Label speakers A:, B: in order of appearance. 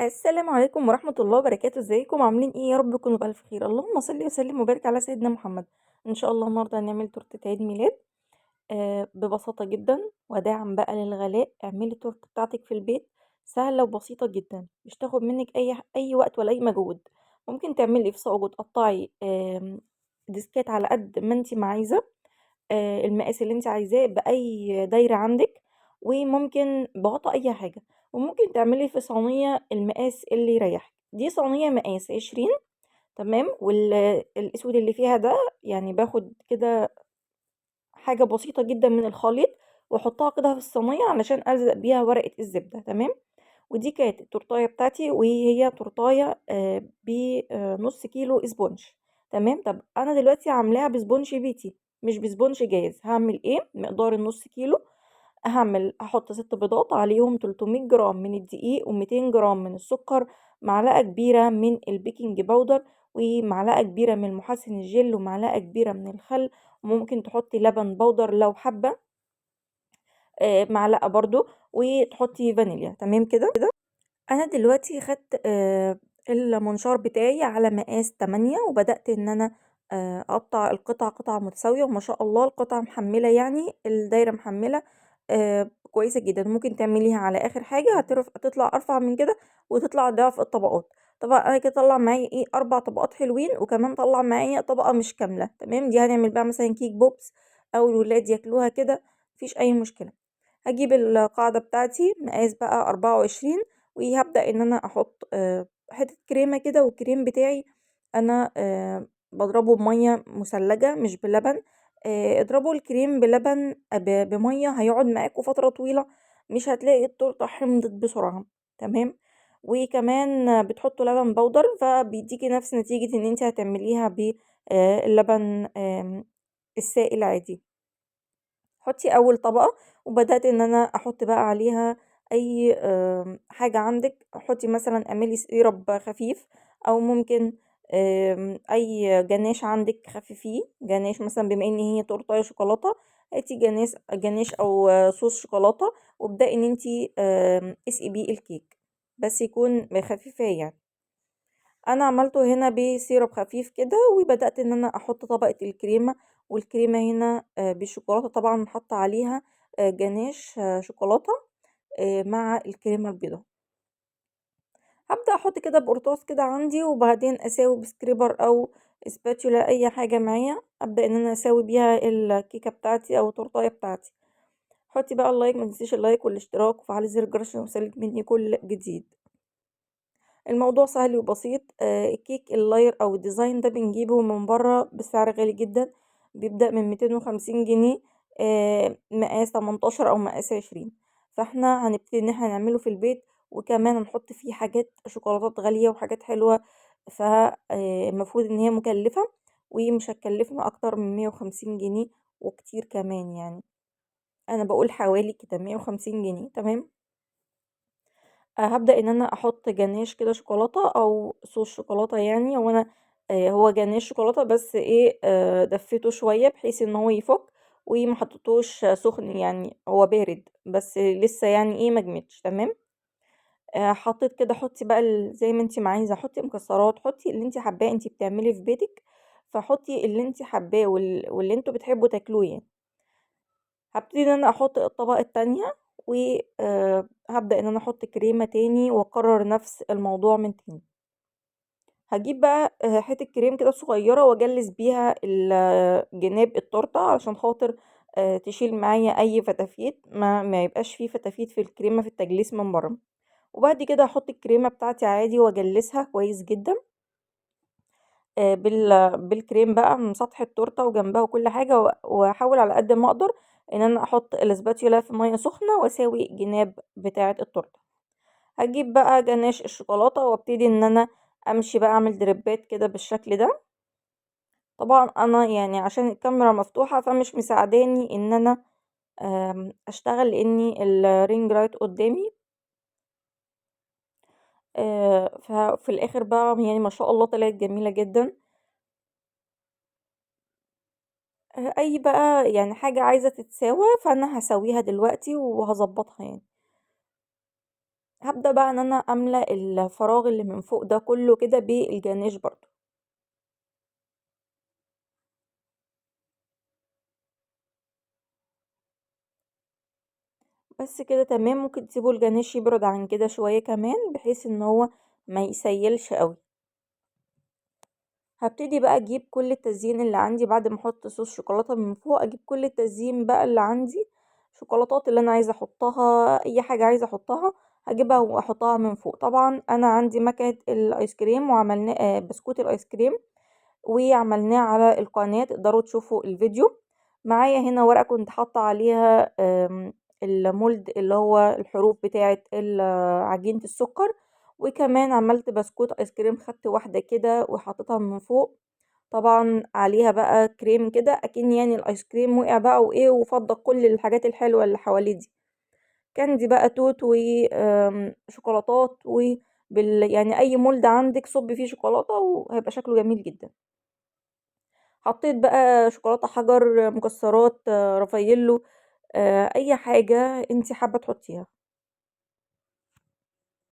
A: السلام عليكم ورحمة الله وبركاته. ازيكم عاملين ايه؟ يا رب تكونوا بألف خير. اللهم صل وسلم وبارك على سيدنا محمد. ان شاء الله النهارده هنعمل تورتة عيد ميلاد ببساطة جدا، وداعا بقى للغلاء. اعملي التورتة بتاعتك في البيت، سهلة وبسيطة جدا، مش تاخد منك اي وقت ولا اي مجهود. ممكن تعملي في صاج وتقطعي ديسكات على قد ما انت ما عايزة، المقاس اللي انت عايزاه بأي دايرة عندك، وممكن بغطا اي حاجة، وممكن تعملي في صينية المقاس اللي يريحك. دي صينية مقاس 20، تمام. والاسود اللي فيها ده يعني باخد كده حاجة بسيطة جدا من الخليط واحطها كده في الصينية علشان الزق بيها ورقة الزبدة، تمام. ودي كانت التورتاية بتاعتي، وهي تورتاية بنص كيلو sponge، تمام. طب انا دلوقتي عاملاها ب sponge بيتي مش ب sponge جاهز. هعمل ايه؟ مقدار النص كيلو هحط 6 بيضات، عليهم 300 جرام من الدقيق وميتين جرام من السكر، معلقة كبيرة من ال baking powder، ومعلقة كبيرة من محسن الجل، ومعلقة كبيرة من الخل، وممكن تحطي لبن بودر لو حابة، معلقة برضو، وتحطي فانيليا، تمام كده. انا دلوقتي خدت المنشار بتاعي على مقاس 8، وبدأت ان انا اقطع القطع قطع متساوية، وما شاء الله القطع محملة، يعني الدايرة محملة، كويسة جدا. ممكن تعمليها على اخر حاجة، هتطلع ارفع من كده وتطلع ضعف الطبقات. طبعا انا كده طلع معايا 4 طبقات حلوين، وكمان طلع معايا طبقة مش كاملة، تمام. دي هنعمل بقى مثلا cake pops او الولاد ياكلوها كده، مفيش اي مشكلة. هجيب القاعدة بتاعتي مقاس بقى 24، وهبدأ ان انا احط حتة كريمة كده. والكريم بتاعي انا بضربه بمية مثلجة مش بلبن. اضربوا الكريم بلبن، بمية، هيقعد معاكوا فترة طويلة، مش هتلاقي التورتة حمضت بسرعة، تمام. وكمان بتحطوا لبن بودر، فبيديكي نفس نتيجة ان انت هتعمليها ب، اللبن، السائل عادي. حطي اول طبقة، وبدأت ان انا احط بقى عليها اي حاجة عندك. حطي مثلا، اعملي syrup خفيف، او ممكن اي جناش عندك خففيه. جناش مثلا، بما ان هي تورتايه شوكولاتة، هاتي جناش او صوص شوكولاتة، وابدأي ان انتي اسقي بيه الكيك، بس يكون خفيفة يعني. انا عملته هنا ب syrup خفيف كده، وبدأت ان انا احط طبقة الكريمة. والكريمة هنا بالشوكولاتة، طبعا حاطة عليها جناش شوكولاتة مع الكريمة البيضاء. هبدأ احط كده بقرطاس كده عندي، وبعدين اساوي ب scraper او spatula، اي حاجة معايا ابدأ ان انا اساوي بيها الكيكة بتاعتي او التورتاية بتاعتي. حطي بقى ال like، ما تنسيش ال like والاشتراك وفعلي زر الجرس عشان يوصلك مني كل جديد. الموضوع سهل وبسيط. الكيك ال layer او ال design ده بنجيبه من بره بسعر غالي جدا، بيبدأ من 250 جنيه، مقاس 18 او مقاس 20. فاحنا هنبتدي ان احنا نعمله في البيت، وكمان هنحط فيه حاجات شوكولاتات غالية وحاجات حلوة، فالمفروض ان هي مكلفة، ومش هتكلفنا اكتر من 150 جنيه وكتير كمان، يعني انا بقول حوالي كده 150 جنيه، تمام. هبدأ ان انا احط جناش كده شوكولاتة او صوص شوكولاتة، يعني هو انا، هو جناش شوكولاتة بس دفيته شوية بحيث ان هو يفك، وما حطيتوش سخن، يعني هو بارد بس لسه يعني ما جمدش، تمام. حطيت كده، حطي بقى زي ما انتي ما عايزه، حطي مكسرات، حطي اللي انتي حباه، انتي بتعملي في بيتك فحطي اللي انتي حباه واللي انتوا بتحبوا تاكلوه يعني. هبتدي ان انا احط الطبقه التانية، و، هبدأ ان انا احط كريمة تاني واكرر نفس الموضوع من تاني. هجيب بقى حتة كريم كده صغيرة واجلس بيها جناب التورتة علشان خاطر تشيل معايا اي فتافيت، ما يبقاش فيه فتافيت في الكريمة في التجليس من بره. وبعد كده هحط الكريمة بتاعتي عادي واجلسها كويس جدا، بالكريم بقى من سطح التورتة وجنبها وكل حاجة، واحاول على قد ما اقدر ان انا احط الاسباتيولا في مية سخنة واساوي جناب بتاعة التورتة. هجيب بقى جناش الشوكولاتة وابتدي ان انا امشي بقى اعمل دريبات كده بالشكل ده. طبعا انا عشان الكاميرا مفتوحة فمش مساعداني ان انا اشتغل، لاني ال ring light قدامي. ففي الاخر بقى ما شاء الله طلعت جميلة جدا. اي بقى حاجة عايزة تتساوى فانا هسويها دلوقتي وهظبطها يعني. هبدأ بقى ان انا املى الفراغ اللي من فوق ده كله كده بالجاناش برضو. بس كده تمام. ممكن تسيبوا الجاناش يبرد عن كده شوية كمان بحيث ان هو ما يسيلش قوي. هبتدي بقى اجيب كل التزيين اللي عندي بعد ما احط صوص شوكولاتة من فوق، اجيب كل التزيين بقى اللي عندي، شوكولاتات اللي انا عايزة احطها، اي حاجة عايزة احطها هجيبها واحطها من فوق. طبعا انا عندي مكنة الايس كريم وعملنا بسكوت الايس كريم وعملناه على القناة، تقدروا تشوفوا الفيديو. معايا هنا ورقة كنت حاطة عليها ال mold اللي هو الحروف بتاعة عجينة السكر، وكمان عملت بسكوت ايس كريم، خدت واحدة كده وحطيتها من فوق، طبعا عليها بقى كريم كده اكن الايس كريم وقع بقى وايه وفضى كل الحاجات الحلوة اللي حواليه دي. candy بقى توت وشوكولاتات اي mold عندك صب فيه شوكولاتة وهيبقى شكله جميل جدا. حطيت بقى شوكولاتة حجر، مكسرات، رافاييلو، اي حاجة انتي حابة تحطيها.